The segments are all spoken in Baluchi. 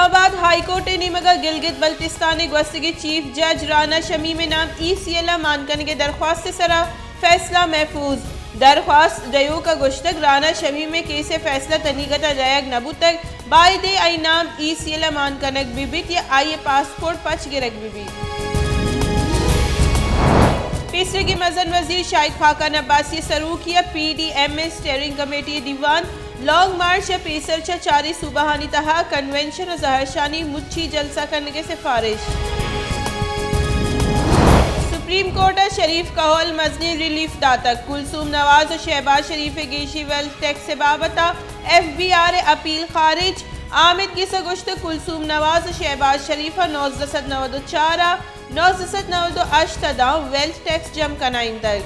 آباد ہائی کورٹ ءِ نیمگ ءَ گلگت بلتستان ءِ گوستگیں چیف جج رانا شمیم ءِ نام ای سی ایل ءَ مان کنگ ءِ درخواست ءِ سرا فیصلہ محفوظ۔ درخواست دیوک ءَ گوشتگ، رانا شمیم ءِ کیس ءِ فیصلہ تنیگت ءَ دئیگ نہ بوتگ، بائدیں آئی نام ای سی ایل ءَ مان کنگ بہ بیت یا آئی ءِ پاسپورٹ پچ گرگ بہ بیت۔ پیسریگیں مزن وزیر شاہد خاقان عباسی ءِ سروکی ءَ پی ڈی ایم اے اسٹیئرنگ کمیٹی ءِ دیوان، لانگ مارچ ءَ پیسر چہ چاریں صوبہانی تہا کنونشن ءُ زہرشانی مچی جلسہ کنگ ءِ سفارش۔ سپریم کورٹ ءَ شریف کہول مزنیں ریلیف داتگ، کلثوم نواز ءُ شہباز شریف ءِ گیشیں ویلتھ ٹیکس ءِ بابت ءَ ایف بی آر ءِ اپیل خارج۔ آمید گس ءَ گوشتگ، کلثوم نواز ءُ شہباز شریف ءَ نوزدہ سد نود ءُ چار ءَ نوزدہ سد نود ءُ ہشت ءَ داں ویلتھ ٹیکس جم کنائینتگ۔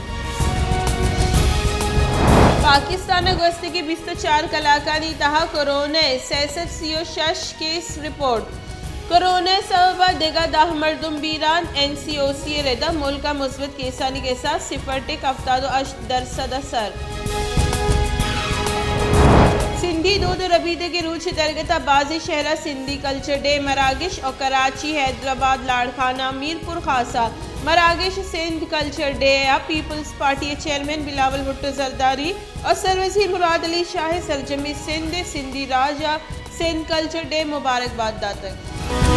پاکستان ءَ گوستگیں بیست ءُ چار کلاکانی تہا کورونا ءِ سئے سد سی ءُ شش کیس رپورٹ۔ کورونا ءِ سبب ءَ دگہ دہ مردم بیران، این سی او سی ءِ رد ءَ ملک ءَ مثبت کیسانی گس ءَ صفر ٹک ہفتاد ءُ ہشت درسد ءَ سر۔ سندھی دود ءُ ربیدگ ءِ روچ ءِ درگت ءَ بازیں شہر ءَ سندھی کلچر ڈے مراگش ءُ کراچی، حیدرآباد، لاڑکانہ، میرپور خاص ءَ مراگش سندھ کلچر ڈے ءَ پیپلز پارٹی ءِ چیئرمین بلاول بھٹو زرداری ءُ سروزیر مراد علی شاہ ءَ سرجمیں سندھ ءُ سندھی راج ءَ سندھ کلچر ڈے مبارک بات داتگ۔